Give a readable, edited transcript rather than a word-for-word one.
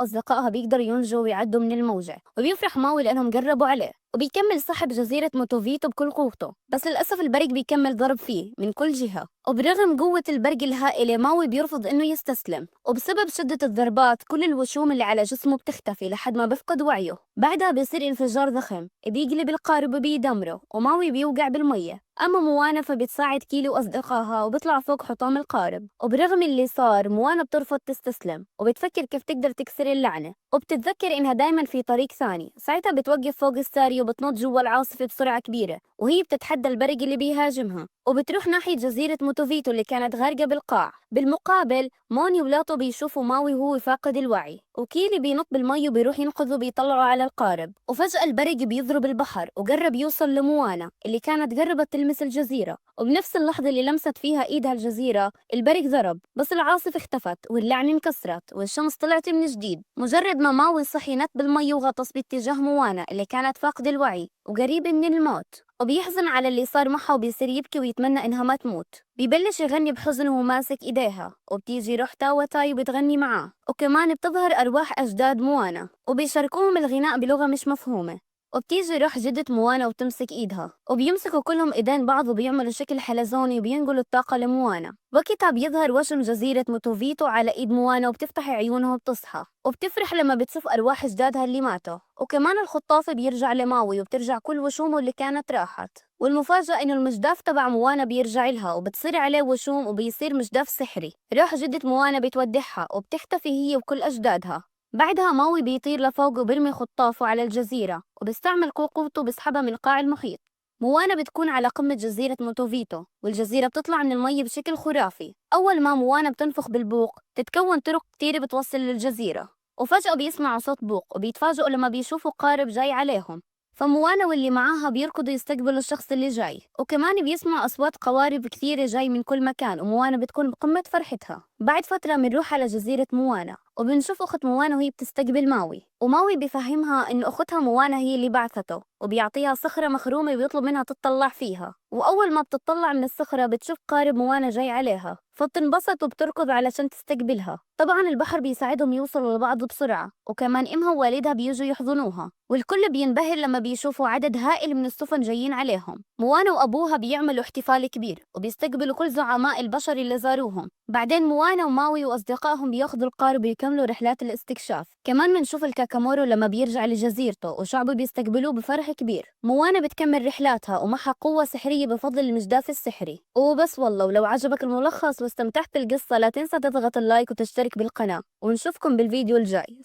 وأصدقائها بيقدروا ينجوا ويعدوا من الموجة، وبيفرح ماوي لأنهم قربوا عليه. وبيكمل صاحب جزيرة موتوفيتو بكل قوته، بس للأسف البرق بيكمل ضرب فيه من كل جهة. وبرغم قوة البرق الهائلة ماوي بيرفض إنه يستسلم، وبسبب شدة الضربات كل الوشوم اللي على جسمه بتختفي لحد ما بفقد وعيه. بعدها بيصير انفجار ضخم بيقلب القارب وبيدمره، وماوي بيوقع بالمية. أما موانا فبتساعد كيلي وأصدقائها وبيطلعوا فوق حطام القارب. وبرغم اللي صار موانا بترفض تستسلم، وبتفكر كيف تقدر تكسر اللعنة، وبتتذكر إنها دايما في طريق ثاني. ساعتها بتوقف فوق السارية وبتنط جوا العاصفة بسرعة كبيرة، وهي بتتحدى البرق اللي بيهاجمها، وبتروح ناحية جزيرة موتوفيتو اللي كانت غارقة بالقاع. بالمقابل موني ولاتو بيشوفوا ماوي وهو فاقد الوعي، وكيلي بينط بالمي وبيروح ينقذه بيطلعه على القارب. وفجأة البرق بيضرب البحر وقرب يوصل لموانا اللي كانت قربت تلمس الجزيرة. وبنفس اللحظة اللي لمست فيها ايدها الجزيرة البرق ضرب، بس العاصفة اختفت واللعنة انكسرت والشمس طلعت من جديد. مجرد ما ماوي صحي نط بالمي وغطس باتجاه موانا اللي كانت فاقدة الوعي وقريبة من الموت، وبيحزن على اللي صار معها وبيصير يبكي ويتمنى انها ما تموت. بيبلش يغني بحزن وهو ماسك ايديها، وبتيجي روح تاوتاي وبتغني معاه، وكمان بتظهر ارواح اجداد موانا وبيشاركوهم الغناء بلغة مش مفهومة. وبتيجي روح جدة موانا وبتمسك ايدها، وبيمسكوا كلهم ايدين بعض وبيعملوا شكل حلزوني وبينقلوا الطاقة لموانا. وقتها بيظهر وشم جزيرة موتوفيتو على ايد موانا، وبتفتح عيونها وبتصحى، وبتفرح لما بتشوف ارواح اجدادها اللي ماتوا. وكمان الخطاف بيرجع لماوي وبترجع كل وشومه اللي كانت راحت. والمفاجأة انه المجداف تبع موانا بيرجع لها وبتصير عليه وشوم وبيصير مجداف سحري. روح جدة موانا بتودعها وبتختفي هي وكل اجدادها. بعدها ماوي بيطير لفوق وبرمي خطافه على الجزيرة، وبيستعمل قوته بيسحبها من قاع المحيط. موانا بتكون على قمة جزيرة موتوفيتو، والجزيرة بتطلع من المي بشكل خرافي. أول ما موانا بتنفخ بالبوق تتكون طرق كتيرة بتوصل للجزيرة، وفجأة بيسمعوا صوت بوق وبيتفاجئوا لما بيشوفوا قارب جاي عليهم. فموانا واللي معاها بيركضوا يستقبلوا الشخص اللي جاي، وكمان بيسمعوا أصوات قوارب كثيرة جاي من كل مكان، وموانا بتكون بقمة فرحتها. بعد فترة بنروح على جزيرة موانا وبنشوف أخت موانا وهي بتستقبل ماوي، وماوي بفهمها إنه أختها موانا هي اللي بعثته، وبيعطيها صخرة مخرومة وبيطلب منها تطلع فيها. وأول ما بتطلع من الصخرة بتشوف قارب موانا جاي عليها، فبتنبسط وبتركض علشان تستقبلها. طبعا البحر بيساعدهم يوصلوا لبعض بسرعة، وكمان إمها ووالدها بيجوا يحضنوها، والكل بينبهر لما بيشوفوا عدد هائل من السفن جايين عليهم. موانا وأبوها بيعملوا احتفال كبير وبيستقبلوا كل زعماء البشر اللي زاروهم. بعدين موانا وماوي وأصدقائهم بياخذوا القارب ويكملوا رحلات الاستكشاف. كمان بنشوف الكاكامورو لما بيرجع لجزيرته وشعبه بيستقبلوه بفرح كبير. موانا بتكمل رحلاتها ومعها قوة سحرية بفضل المجداف السحري. وبس والله، ولو عجبك الملخص واستمتعت بالقصة لا تنسى تضغط ال like وتشترك بالقناة، ونشوفكم بالفيديو الجاي.